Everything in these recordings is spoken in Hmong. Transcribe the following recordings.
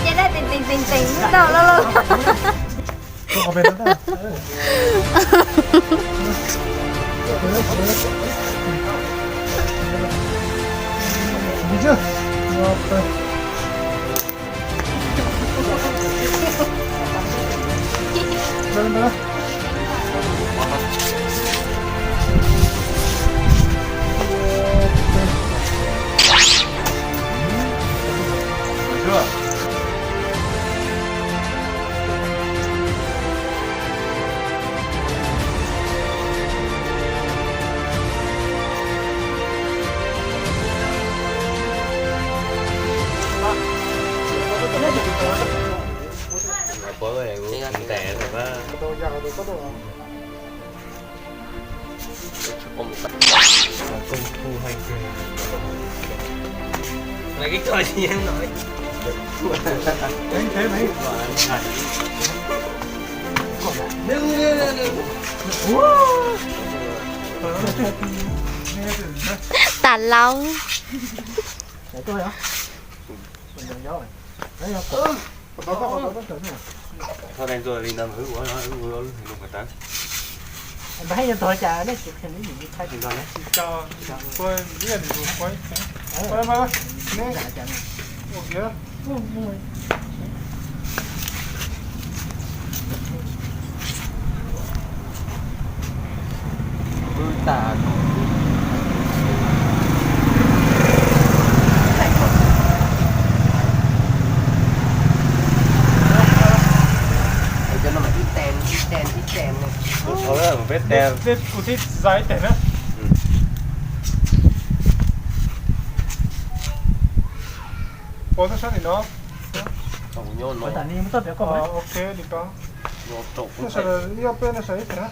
Ces daj teg teg teg teg lub tau loj loj. Tas laub. Kuv thiaj zais tes na. Pov toj sab tim no. Ok, li ko. Sawv daws ib ob peb no sawv ib teg na.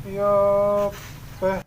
Ib ob peb.